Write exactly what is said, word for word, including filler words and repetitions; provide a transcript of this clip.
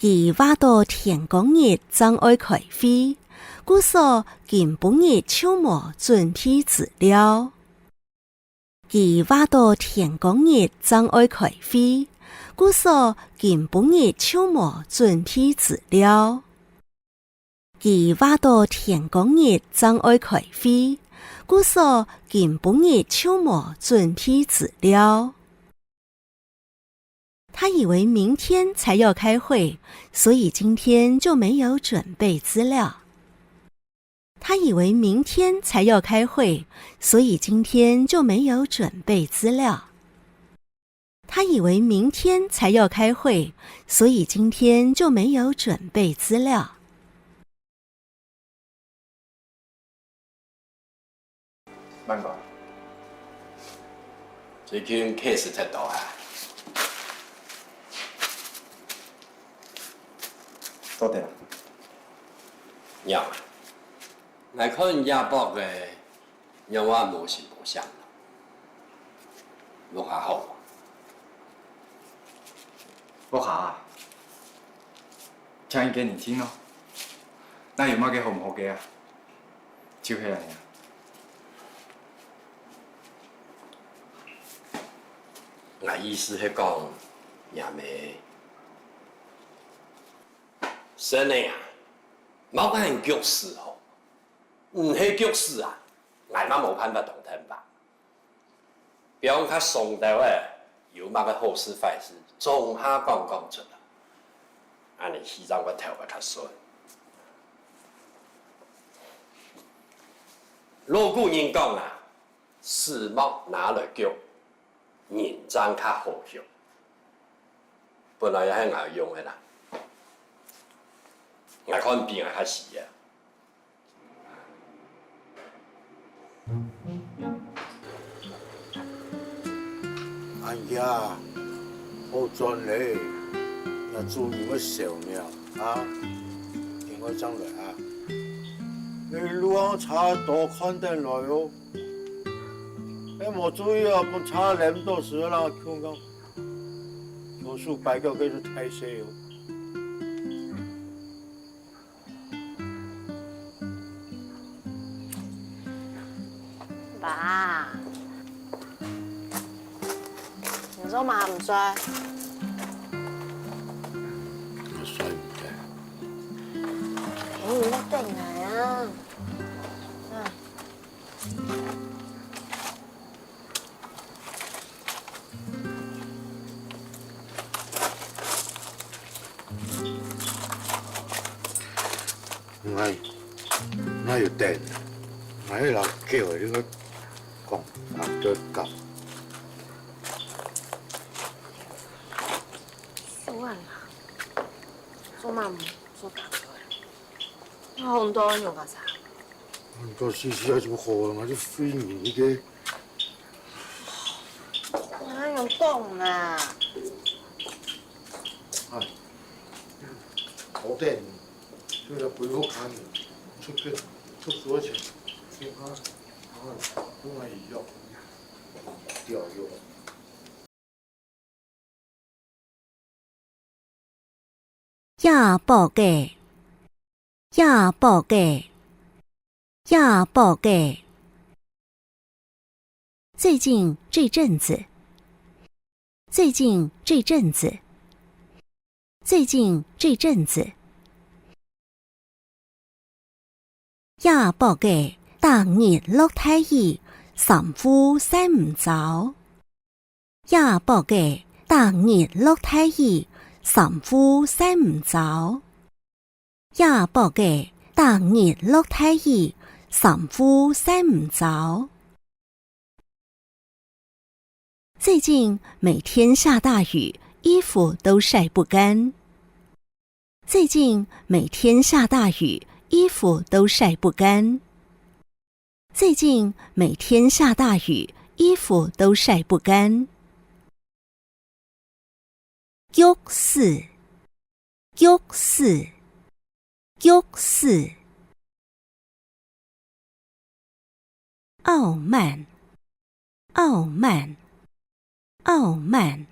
佢話到天光日正愛開會，故所今晡日就無準備資料。佢話到天光日正愛開會，故所今晡日就無準備資料。佢話到天光日正愛開會，故所今晡日就無準備資料。 他以為明天才要開會，所以今天就沒有準備資料。他以為明天才要開會，所以今天就沒有準備資料。他以為明天才要開會，所以今天就沒有準備資料。 慢講，最近case忒多啊？做得啊。仰啊，𠊎看這駁仔，仰會無聲無響，屋下好無？屋下啊，請一個人聽哦。該有麼个好毋好个啊？ 就係恁樣。𠊎意思係講，若姆，真个啊，莫恁腳使吼，毋係腳使啊，𠊎嘛無辦法同𢯭話。 放較鬆兜仔，有麼个好事壞事，總下講講出來。恁呢，戲正會敨會較順。老古人講啊，「屎莫拿來逐，人正較好逐。」本來也係𠊎用个啦，𠊎看比𠊎較死啊。 恁樣啊，好轉咧，若豬油个燒命啊，緊愛正來啊！你路上車多看等來哦，係無注意啊，分車揇到時候人共講，左手擺腳該就大細哦。 爸，你做麼个毋睡？𠊎睡毋得。哎，你在等𠊎啊！啊。 𠊎，𠊎有電，𠊎係老狗，你个講，啊，都搞。算啦，做麼个毋做工作啊？ 啊，紅豆用个啥？紅豆試試啊，就好啊嘛，就費你一個。哪有講啦？哎，好點，就要陪我看，出去，出去錢，你看，啊，不然一樣，掉用。 這駁仔，這駁仔，這駁仔。最近這陣子，最近這陣子，最近這陣子。 這駁仔逐日落大雨，衫褲曬毋燥。這駁仔逐日落大雨，衫褲曬毋燥。這駁仔逐日落大雨，衫褲曬毋燥。 最近每天下大雨，衣服都曬不乾。最近每天下大雨，衣服都曬不乾。最近每天下大雨，衣服都曬不乾。 腳使，腳使，腳使。傲慢，傲慢，傲慢。